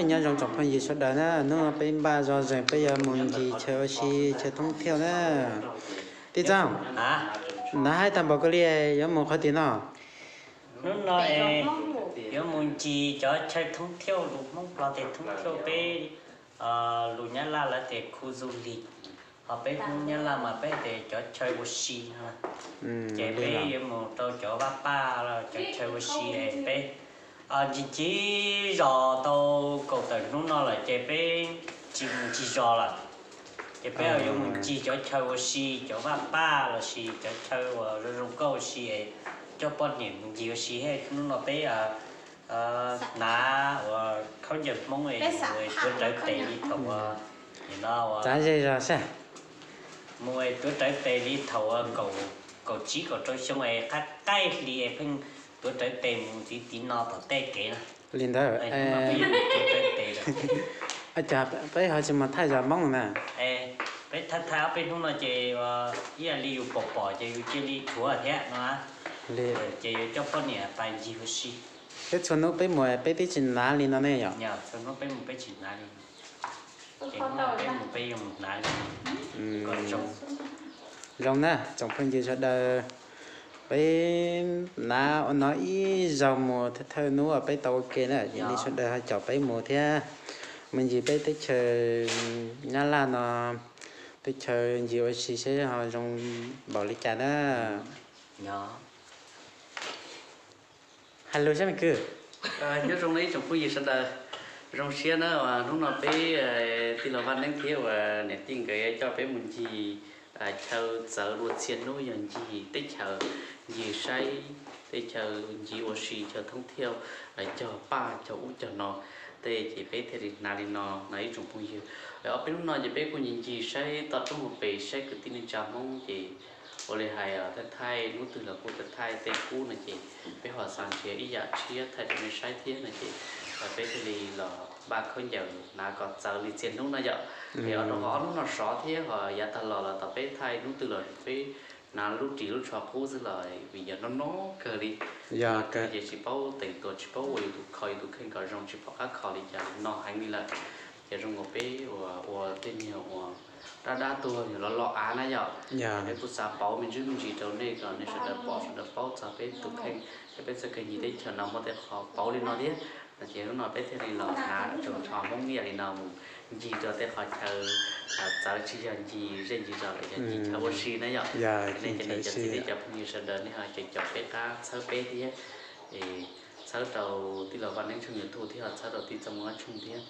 Nyob zoo tsoom phooj ywg sawv daws na, hnub no peb npaj zog zeeg peb yuav mus ncig chaw ua si, chaw thoob thiauj na. Tij Txooj, nav haib tag npaum ko li yuav mus qhov twg no? Hnub no yuav mus ncig cov chaw thoob thiauj, lus Hmoob Nplog tias thoob thiauj, peb lus Nyab Laj lawv tias khu du lịch, ho peb Hmoob Nyab Laj mas peb tias cov chaw ua si no. Ces peb yuav mus rau cov vaj paj, cov chaw ua si es peb ncig ncig zos tau kaum tawm hnub no lawm ces peb tsis mus ncig zos lawm. Ces peb yuav mus ncig cov chaw ua si, cov vaj paj lossis cov chaw uas zoo zoo nkauj ua si es coj poj niam mus ncig ua si thiab. Hnub no peb hnav uas khaub ncaws Hmoob es tuav rawv tes li thaum uas, no, txav zej zog sab, mus es tuav rawv tes li thaum uas kaum tsib kaum rau xyoo es qaij qaij hli es pheej tuav rawv tes mus tiv tiv no tom tej kev na. Li ntawd, cas peb ho tsis mus thaij zos Hmoob na? Peb thaij thaij ob peb hnub no ces ib yam li yus pom pom ces yus cia li tshuav thiab no. Ces yuav coj poj niam pais ncig ua si. Peb txhua hnub peb mus peb twb tsis hnav li no ne yom? Txhua hnub peb mus peb tsis hnav li. Ces hnub no peb mus peb yuav mus hnav li. Zoo na tsoom phooj ywg sawv daws, peb hnav ua no ib zaug mus thawj thawj hnub peb tau ua ke na, yog li sawv daws ho caum peb mus thiab, mus ncig peb teb chaws Nyab Laj no, teb chaws ncig ua si seb ho zoo npaum li cas na. Hais lus seb me kwv. Nyob zoo na ib tsoom phooj ywg sawv daws, zoo siab na hnub no peb tij laug Vaj Neeb thiab uas niam tij nkawd coj peb mus ncig chaw txawv dua txhia hnub, yog ncig teb chaws, ncig saib teb chaws, ncig ua si chaw thoob thiauj, cog paj cog ub cog no tej ces peb thiaj li hnav li no no ib tsoom phooj ywg. Ob peb hnub no ces peb kuj ncig ncig saib toj roob hauv pes saib kwv tij neej tsa Hmoob ces ua li hais thaij thaij hnub twg los kuj thaij thaij tej kub no ces peb ho xav nrhiav ib yam tshiab thaij rau nej saib thiab no ces peb thiaj li los npaj khaub ncaws hnav kom txawv li txhia hnub no yom. Es rau qhov ob hnub no sov thiab ho yav tag los los tom peb thaij hnub twg los peb hnav lub ris lub tsho qub xwb los vim yog no no kawg li. Yog ces tsis paub teem tuas tsis paub ua yus tus kho yus tus kheej kom zoo tsis pom qab kho li cas no heev li lawm. Ces zoo nkaus peb ua ua tej niag uas dab dab tuag los los av na yom. Peb kuj xav pauv me ntsis me ntsis rau nej kom nej sawv daws pom sawv daws paub txog peb tus kheej, peb txoj kev ncig teb chaws no muaj tej qhov pauv li no thiab. No ces hnub no peb thiaj li los hnav tsoos tsho Hmoob ib yam li no mus ncig rau tej qhov chaw txawv tsis yog ncig zej ncig zos lawm, yog ncig chaw ua si na yom. Nej cov niam cov txiv thiab cov phooj ywg sawv daws nej ho caum caum peb qab txhawb peb thiab, txhawb rau tij laug Vaj Neeb tshooj YouTube thiab ho txhawb rau tij Txooj Muab tshooj thiab.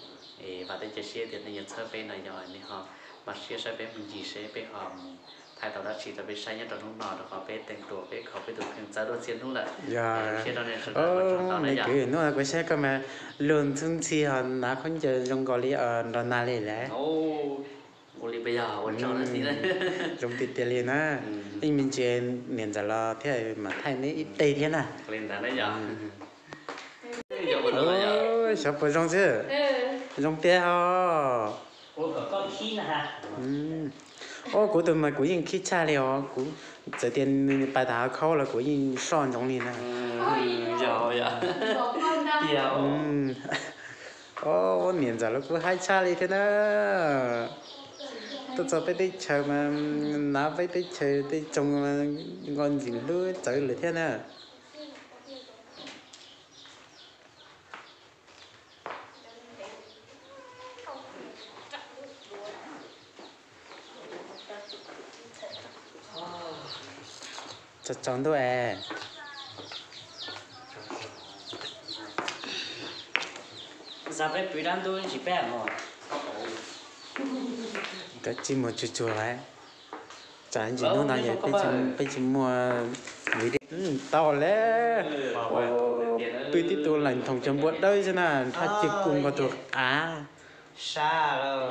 Es vam thiab cia siab tias nej yuav txhawb peb no yog nej ho npaj siab saib peb mus ncig seb peb ho mus thaij tau dab tsi rau peb saib nyob rau hnub no rau qhov peb teem tuas peb kho peb tus kheej txawv dua txhia hnub lawm. Yog, hnub no kuv saib koj mas luag ntxhi ntxhi ho hnav khaub ncaws zoo nkaus li nrog nag li lawm. Ua li puas yog? Ua tsaug na tij. Zoo tiag tiag li na. Ib me ntsis niam ntxawm los thiaj mam thaij neb ib teg thiab na. Li ntawd na yog. Xyov puas zoo xwb. Zoo tiag os. Ua kuv tus mas kuv yeej khib tshaj li os, kuv txawm tias nws pais tas hav khaub los kuv yeej soj ntsoov li na. Yog, yog. Tiag. Os, niam ntxawm los kuj haib tshaj li thiab na. Tuaj txog peb teb chaws mas, nav peb teb chaws tej tsoos mas nkaus ntxim hlub txawv lawm thiab na. Tsaus ntuj es. Xav peb pw dab ntub ntsis peb mus. Kav tsij mus tsuag tsuag lawm. Tsam ntsis hnub no peb tsis muaj video tau lawm. Pw tib tug lees thoom cov npua dawb xwb na, nrhaj cwg kub nkaus tus qav. Sab lawm.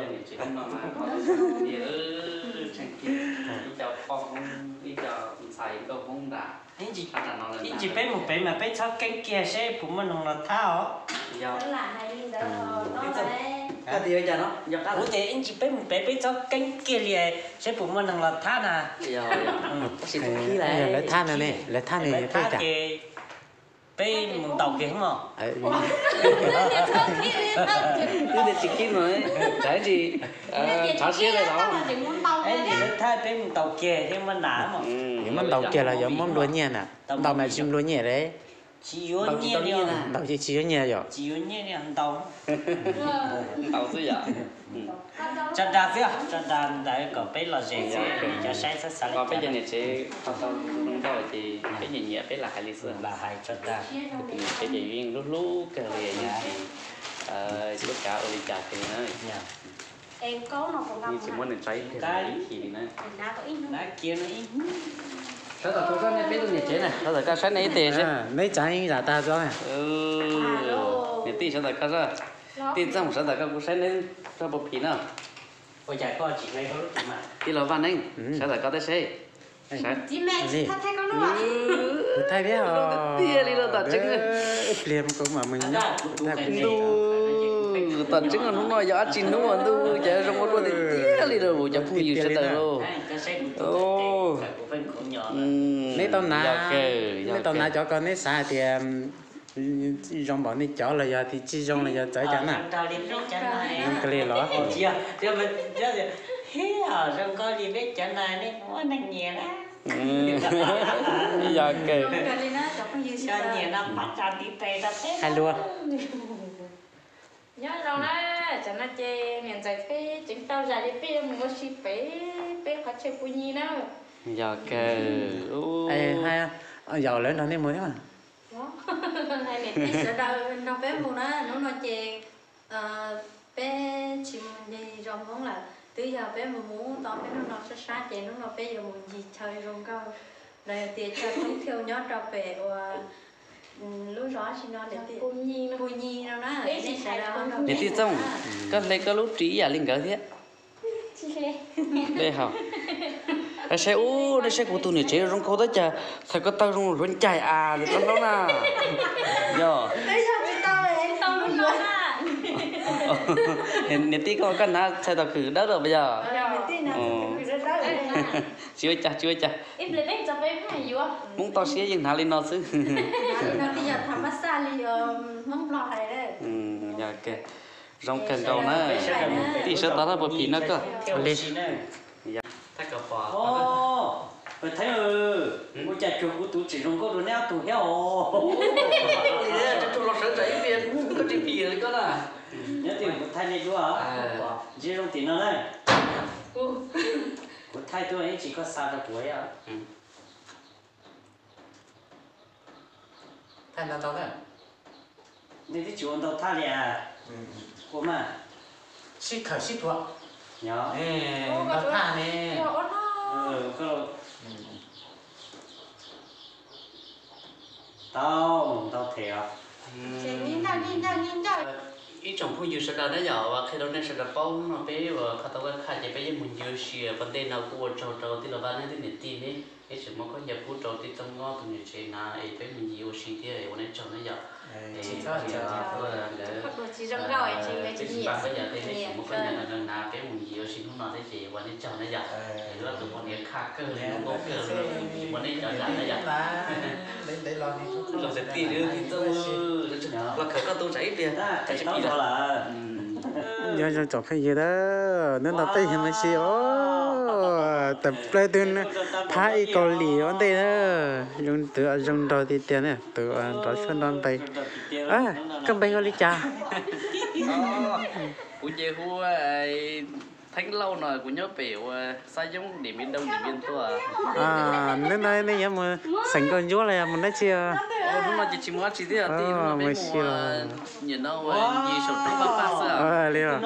Ib co poj Hmoob, ib co ntxhais nkauj Hmoob nram. Ib ntsis peb mus pem mas peb txhob keeb kiag seb puas muaj neeg los thab os. Yog. Kuv tias ib ntsis peb mus pem peb txhob keeb kiag li seb puas muaj neeg los thab na. Lawv thab no ne, lawv thab ne, lawv thab ces Peb mus ntaus kiag mog. Twb tias tsis khib mas, tsam tsis ntshav siab li los. Thaij peb mus ntaus kiag thiab muab nas mog. Yuav muab ntaus kiag los yuav muab nplua nyiaj na? Ntaus mas tsis nplua nyiaj li. Tsis yuav nyiaj, ntaus ces tsis yuav nyiaj yom. Ntaus xwb yom. Tso dag xwb, tso dag ntawd kom peb lom zem xwb, cov saib xav xav li cas. Peb cov niam tsev ho tau zoo nkauj ces peb nyiam nyiam peb lam hais li xwb. Lam hais tso dag. Tus niam tsev ces yeej hlub hlub kawg li, yeej tsis, tsis muab kav ua li cas kiag li na. Yeej tsis muab nws tso ib pliag ib chim li na. Sawv daws koj saib nej peb tug niam tsev na, sawv daws koj saib nej ib teg seb. Neb tsav yeej zam tag tso. Niam tij sawv daws koj saib, tij Txooj sawv daws koj kuj saib neb tso puas phim no. Tij laug Vaj Neeb sawv daws koj teb seb. Kuv thaij thiab os. Tiag li lauj, tom tseeb. Ntuj, tom tseeb hnub no yog dab tsi hnub ntuj, cas zoo ua luaj tiag tiag li lauj cov phooj ywg sawv daws lauj. Neb tau nav, neb tau nav cov ko neb xav hais tias zoo npaum nej cov los yog tias tsis zoo los yog txawv cas na? Zoo kawg li los? Yog kawg. Hais lus. Nyob zoo na, tam no ces niam ntxawm peb tseem tau zam li peb yuav mus ua si pem peb qhov chaw pua nyi na. Yog kawg. Yog lawv nrog nej mus thiab mas. Hais niam tij sawv daws nrog peb mus na, hnub no ces peb tsis mus ncig zos Hmoob lawm, twb yog peb mus mus tau peb hnub no sab sab ces hnub no peb yuav mus ncig chaw zoo nkauj, los yog tias chaw thoob thiau nyob rau pem uas lub zos tsis no, Pus Nyi no na. Niam tij Txooj, koj hle koj lub ris ib yam li nkawd thiab. Hle hauv. Saib ub, nej saib kuv tus niam tsev zoo nkauj tab cas txhais ko taw zoo hluav ncaig as, koj hlaub na. Yog. Niam tij koj, koj hnav txhais tos khwm dawb los puas yog? Tsis ua cas, tsis ua cas. Hmoob toj siab yeej hnav li no xwb. Zoo kawg nkaus na. Tij sawv tau na puas phim no koj? Ua cas cuag kuv tus tseem zoo nkauj dua neb ob tug thiab os? Los sawv tsam ib pliag koj tsis phim li koj na. Nyob twg kuv thaij nej duab, ntsib zoo tim no na. Kuv thaij tuaj ib tsam koj xa rau kuv. Thaij ntau ntau na. Nej twb tsis ua ntau thaj li as. Ua mas. Sib khawm sib thuam. Ntau thaj ne. Tau, ntau them os. Ib tsoom phooj ywg sawv daws na yom, uas qhia rau nej sawv daws paub hnub no peb uas kho tau kaj khaj ces peb yeej mus ncig ua si. Qhov ntej no kuj ua tsaug rau tij laug Vaj Neeb thiab niam tij ne, peb tseem muab khaub ncaws pub rau tij Txooj Ob tug niam tsev na, es peb mus ncig ua si thiab es ua nej tsaug na yom. Peb tsis npaj khaub ncaws tej, nej tseem muab khaub ncaws no rau hnav, peb mus ncig ua si hnub no thiab ces ua nej tsaug na yom. Lub tus poj niam khaj kawg li, zoo nkauj kawg li, ua nej cov zam na yom. Los khawm koj tu tsam ib pliag. Nyob zoo tsoom phooj ywg na, hnub no peb yog mus si os, tawm plaws tus phab ib Kaus Lim ua ntej na, zoo tus zoo nraug tiag tiag na, tus nrov suab nrov npe. Koj npe hu li cas? Kuv ces hu Theeb Lauj no, kuv nyob pem ua Xab Yoob, Điện Biên Đông, Điện Biên tuaj. Hnub no nej yuav mus xeem nkauj ntsuab los yog mus dab tsi? Hnub no ces tsis mus dab tsi thiab, mus si los. Nim no ua ncig saum roob Paj Paj xwb. Li os.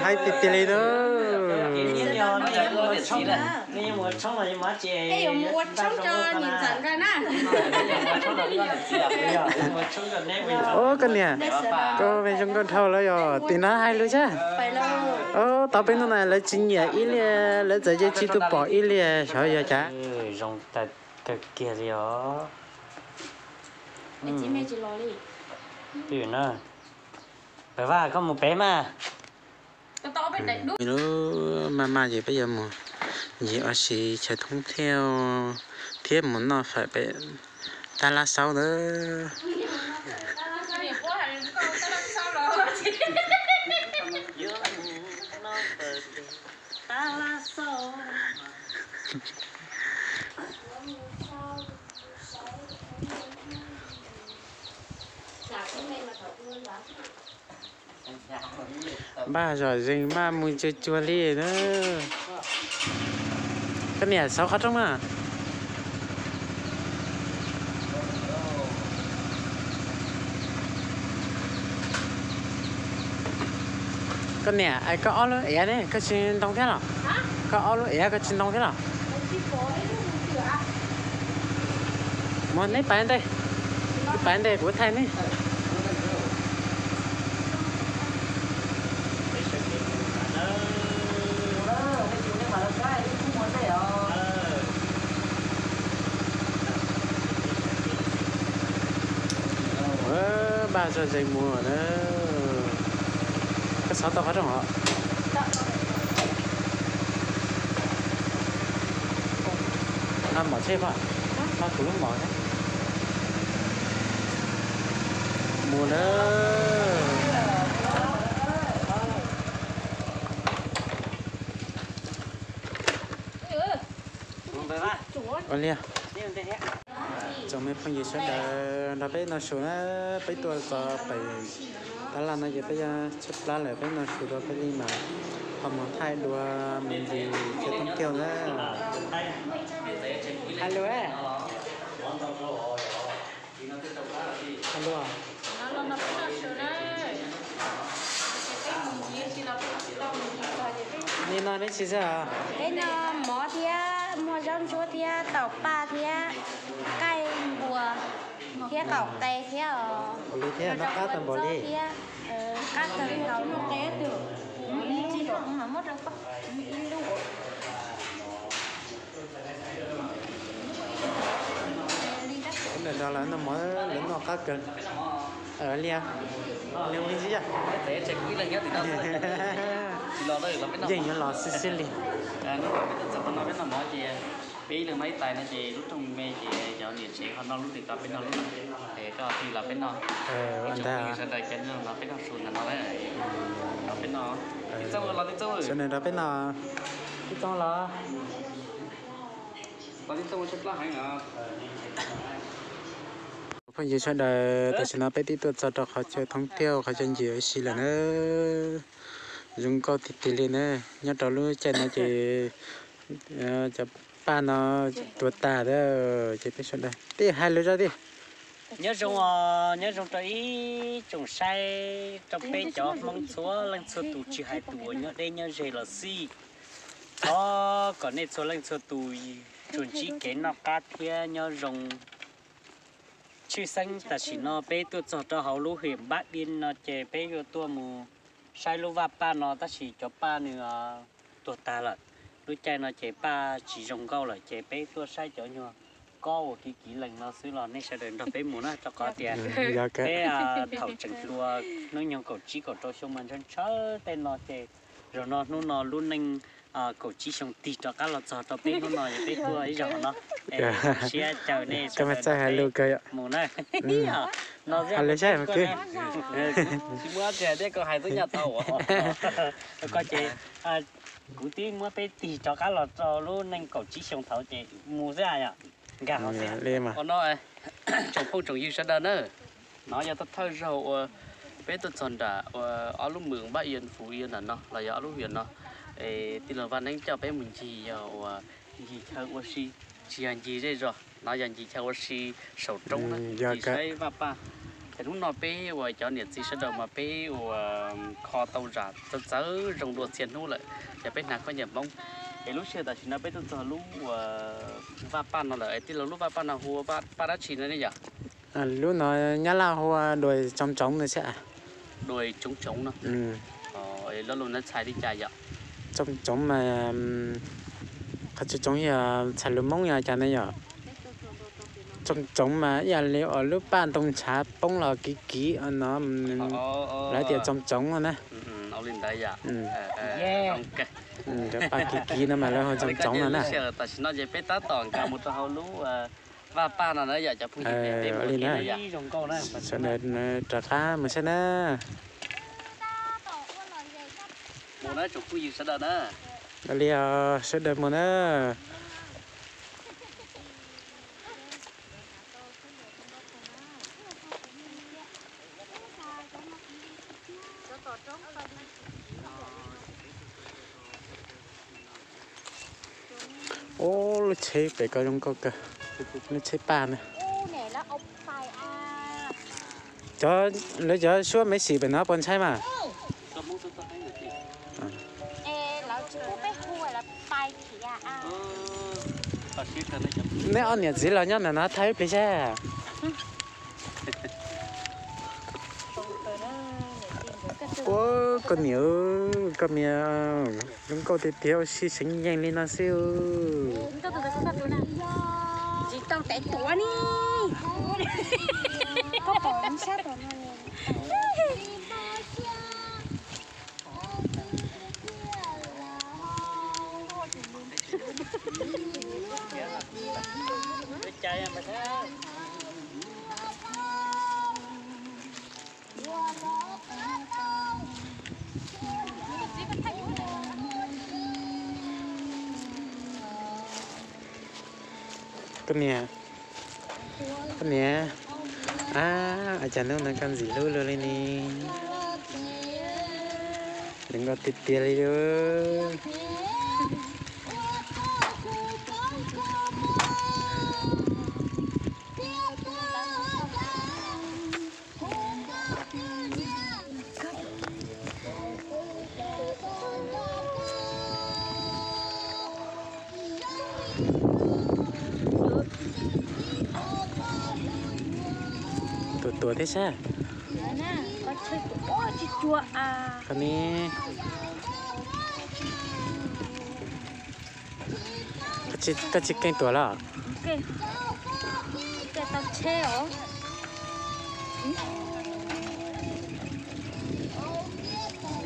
Haib tiag tiag li na. Ub, koj niam, koj me zoo nkauj dhau lawm yog tim no hais lus thiab. Ub, tau peb hnub no lawv tsis nyiam ib liag, lawv txawm yeej tsis tu pom ib liag, xyov yog cas. Zoo kawg kiag li os. Pw na. Pawg Vaj, koj mus pem mas. Lub maj maj ces peb yuav mus ncig ua si chaw thoob thiab, thiab mus noj fawm pem Tab laj xaub ntawd. Npaj zom zees maj mus cuag cuag li na. Koj niam, xauv qhov rooj na. Koj niam, koj ob lub iav ne koj tsis ntoo thiab los? Koj ob lub iav koj tsis ntoo thiab los? Muab neb pais ntej, pais ntej kuv thaij neb. Npaj zom zees mus na. Koj xauv tau qhov rooj os? Nqa mom tsheb pab, nqa kuv lub mom thiab. Mus na. Ua li, tsoom me phooj ywg sawv daws nrog peb noj su na, peb tuaj txog pem tab laj no ces peb yuav tshaib plab lawm, peb noj su dua peb li mas ho mus thaij dua me ntsis chaw thoob kiag na. Hais lus, hais lus. Li no neb tsis xwb os? Peb noj mov thiab muaj zaub ntsuab thiab taum paj thiab nqaij npua thiab qaum qe thiab os. Ua li thiab, noj qab tag npaum li. Qab tag npaum li. Ntawm no lawv noj mov, lawv noj qab kawg. Li, li ntsis yog, yeej yuav los xwb xwb li. Peb ib leeg noj ib tais no ces lub rooj me ces cov niam tsev ho noj lub twg tau peb noj lub no. Es koj thiaj los peb noj. Ua ntag, sawv daws cov no los peb noj su ntawm no, los peb noj. Tib Txooj los, Tib Txooj, sawv daws nrog peb noj. Tib Txooj los. Phooj ywg sawv daws, tam sim no peb twb tuaj txog rau qhov chaw thoob thiab qhov chaw ncig ua si lawm na. Zoo nkauj tiag tiag li na. Nyob rau lub caij no ces cov paj no tuag tag lawm ces peb sawv daws tij hais lus zoj tij. Nyob zoo, nyob zoo rau ib tsoom saib, rau peb cov Hmoob txhua leej txhua tus tsis hais tus uas nyob deb nyob ze los xij. Thov kom nej txhua leej txhua tus tsuas ntsib kev noj qab thiab nyob zoo. Tshwj xeeb tam sim no peb tuaj txog rau hauv lub hwm Npab Diav no ces peb yuav tuaj mus saib lub vaj paj no tab sis cov paj nws tuag tag lawm. Lub caij no ces paj tsis zoo nkauj lawm ces peb tuaj saib cov nyuag kob uas kiv kiv lees no xwb los nej sawv daws nrog peb mus na rau qhov tias peb thaum tseem hluas hnub nyoog kaum tsib kaum rau xyoo mas ntshaw ntshaw tej no ces zaum no hnub no lub neej kaum tsib xyoo tig rov qab los txog rau peb hnub no es peb tuaj ib zaug no. Siab caw nej sawv daws mus na. No, tsis muaj dab tsi hais thiab, koj hais txhua yam tau. Ko ces kuv twb muab peb tig rov qab los rau lub neej kaum tsib xyoo thaud ces mus xwb yom. Nkag hauv xwb. Ua no, tsoom phooj tsoom ywg sawv daws na, no yog thawj thawj zaug uas peb tuaj txog nram ob lub hwm Npab Diav, Fuv Diav ntawm no los yog ob lub hwm no, es tij laug Vaj Neeb coj peb mus ncig yog uas ncig chaw ua si, tsis yog ncig zej zos, no yog ncig chaw ua si saum roob na, ncig saib vaj paj. Ces hnub no peb uas cov niam txiv sawv daws mas peb uas kho tau zam txawv txawv zoo dua txhia hnub lawm, ces peb hnav khaub ncaws Hmoob. Es lub sij hawm tam sim no peb tuaj txog lub uas vaj paj no lawm, es tij laug lub vaj paj no hu ua paj dab tsi no ne yom? Lub no Nyab Laj hu ua Đồi Trống Trống no xwb. Đồi Trống Trống no. Lo lus no txhais li cas yom? Trống Trống mas qhov tsis tsoov yog txhais lus Hmoob yog cas ne yom? Trống Trống mas ib yam li uas lub paj ntoo ntshav poob los kiv kiv no, lawv tias Trống Trống no na. Cov paj kiv kiv no mas lawv hu Trống Trống no na. Tam sim no ces peb tab tom nkag mus rau hauv lub Vaj paj no na yom cov phooj ywg, peb mus li na. Sawv daws rov qab mus saib na. Mus na tsoom phooj ywg sawv daws na. Ua li os, sawv daws mus na. Ub, lub tsheb pem ko zoo nkauj kawg, lub tsheb paj na. Cov, lawv cov suab Maiv Sim pem no puas ntshai mas? Neb ob niam txiv los nyob ntawm no thaij ib pliag saib. Ua, koj niam, koj niam, zoo nkauj tiag tiag, ua si seev yeej li no xwb. Tsis tau tev tuav ni. Koj niam, koj niam, a, cas hnub no koj ntxim hlub luaj li ne? Zoo nkauj tiag tiag li. Tuav tuav thiab sab. Koj ne, koj tsis keej tuav los? Tau tsheb os.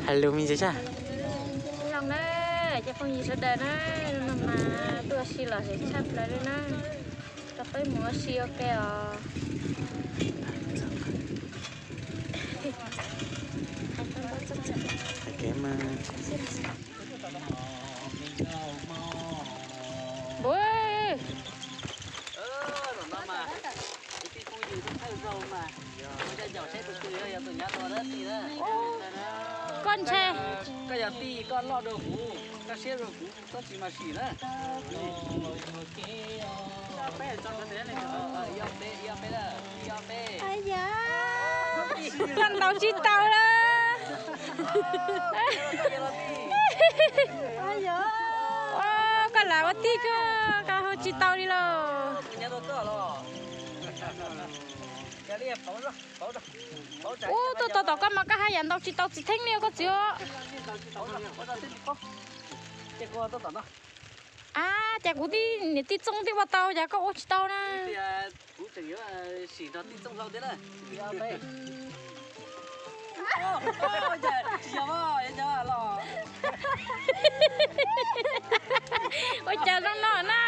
Hais lus me ntsis sab. Zoo na, cov phooj ywg sawv daws na, no mas tuaj ua si los zem tshaj plaws li na. Rau peb mus ua si ua ke os. Npua, koj ntshai. Koj yog tij koj loj dua kuv, koj siab dua kuv, koj tsis mas sim na. Koj ntaus tsis tau lawm. Koj lam ua tij koj, koj hu tsis tau li lauj. Ub, tuaj tau tom koj mas koj haj yam ntaus tsis tau txiv theeb li koj txiv. A, cas kuv tij niam tij txooj tij ua tau cas koj ua tsis tau na? Ua cas zoo no na?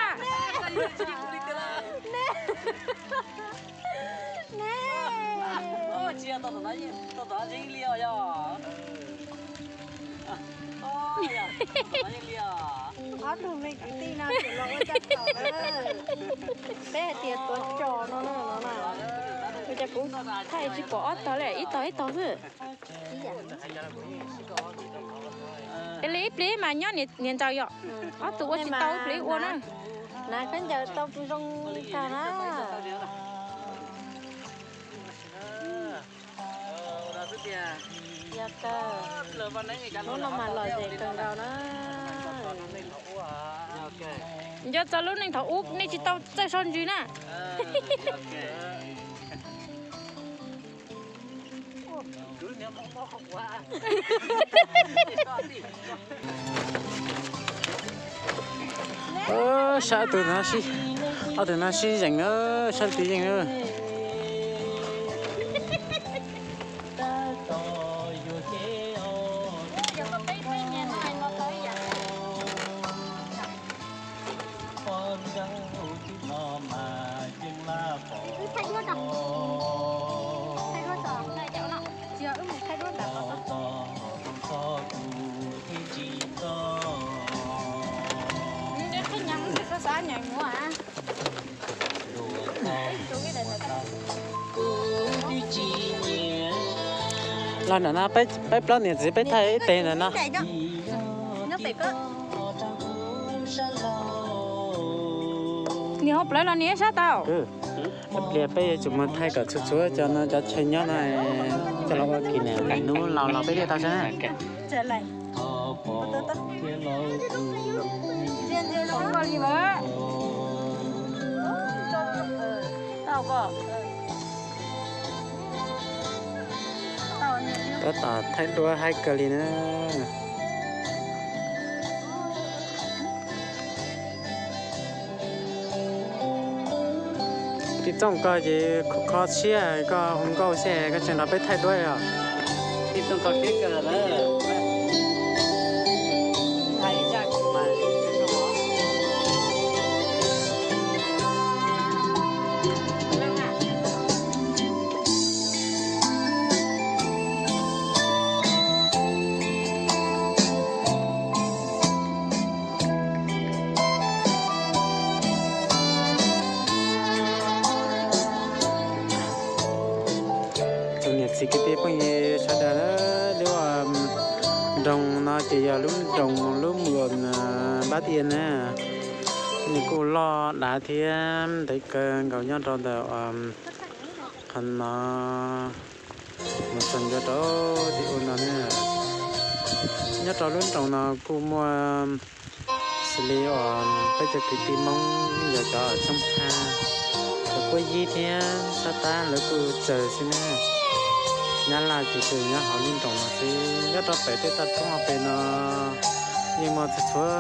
Ob tug me kwv tij no tseem los ua cov txaus na. Peb hais tias tuav tso no na, no na. Ua cas kuv thaij tsis pom ob tog li, ib tog ib tog xwb. Li ib pliag mas nyob niam ntsaws yom. Ob tug ua tsis tau ib pliag ua na. Na khaub ncaws tau zoo tag na. Yog kawg, hnub no mas lom zem kawg nkaus na. Nco txog lub neej thaum ub nej tsis tau txawj so ntsws na. Saib ob tug no sib, ob tug no sib zeem na, saib tus yeej na. Los ntawm no peb plaub niam txiv peb thaij ib teg ntawm no. Niam hauv plawv los niam sab tau. Ib pliag peb yuav tsum mus thaij kom txhua txhua cov no cov chaw nyob no coj los ua kỷ niệm lwm hnub laus los peb thiaj tau saib na. Tab tom thaij duab haib kawg li na. Tij Txooj koj ces kho siab koj hu nkauj xwb koj tseem nrog peb thaij duab os. Tij Txooj kho siab kawg na. Tsoom niam txiv kwv tij phooj ywg sawv daws, lub nroog no ces yog lub nroog lub muam Npab Tiaj na. Nws kuj loj dav thiab ntev kawg nkaus nyob rau ntawm qhov no mus txog ntua rau tim ub no na. Nyob rau lub nroog no kuj muaj xws li uas peb cov kwv tij Hmoob yog cov Xyoob Tshaj, cov Puab Yib thiab Xab Tab lawv kuj tsawg xwb na. Nyab Laj ces tsuas nyob hauv lub nroog no xwb. Nyob rau pem tej toj roob hauv pes no yeej muaj txhua txhua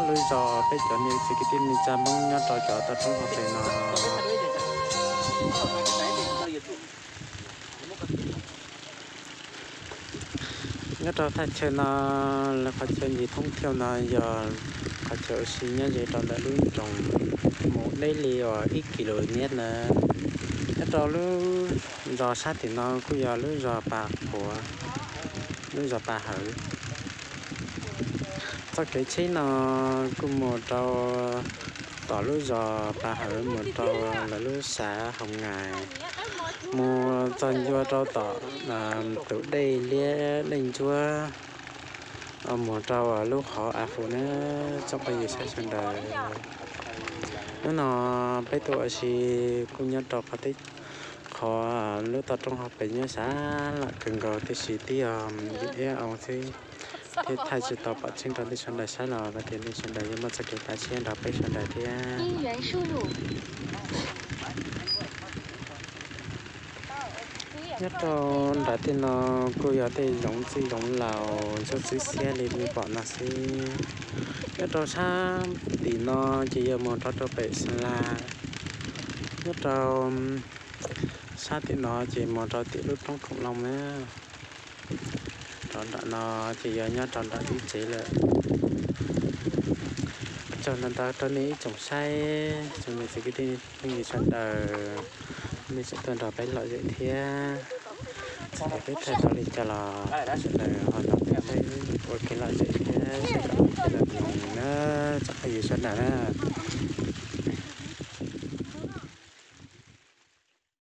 lub zos peb cov niam txiv kwv tij neej tsa Hmoob nyob rau cov toj roob hauv pes no. Nyob rau thaj chaw no, lawv qhov chaw ncig thoob thiauj no yog qhov chaw ua si nyob ze rau ntawm lub nroog mus deb li uas ib kis lus mev na. Nyob rau lub zos sab tim no kuj yog lub zos Pas Quav, lub zos Pas Hawv. Txoj kev tsheb no kuj mus rau tom lub zos Pas Hawv mus rau lawv lub xav Hoo Ngais, mus txog ncua rau tom tus dej liab dej ntsuab, mus rau lub qhov A Fu na, tsoom phooj ywg sawv daws. Hnub no peb tuaj ua si kuj nyob rau qhov teb, qhov lub toj roob hauv pes nyob sab laj kawg nkaus tiam sis tib yog vim ib oo xwb thiab thaij tsis tau pom tseeb rau nej sawv daws saib los vam tias nej sawv daws yuav muaj txoj kev kav tsij nrog peb sawv daws thiab. Nyob rau nram tej no kuj yog tej zoov txwj zoov laus ntsuab txwb xiab li nej pom no xwb. Nyob rau sab tim no ces yog mus rov rau pem Xa La. Nyob rau sab tim no ces mus rau tim lub roob Khoom Loo na. Rau nram no ces yog nyob rau nram lub tsev lawm. Ua tsaug ntau ntau rau nej ib tsoom saib, tsoom niam txiv kwv tij phooj ywg sawv daws, nej tseem tuaj nrog peb lom zem thiab. Txawm tias peb thaij tau li cas los sawv daws ho nrog peb ua kev lom zem thiab sawv daws ua kev lom zem na, tsoom phooj ywg sawv daws na.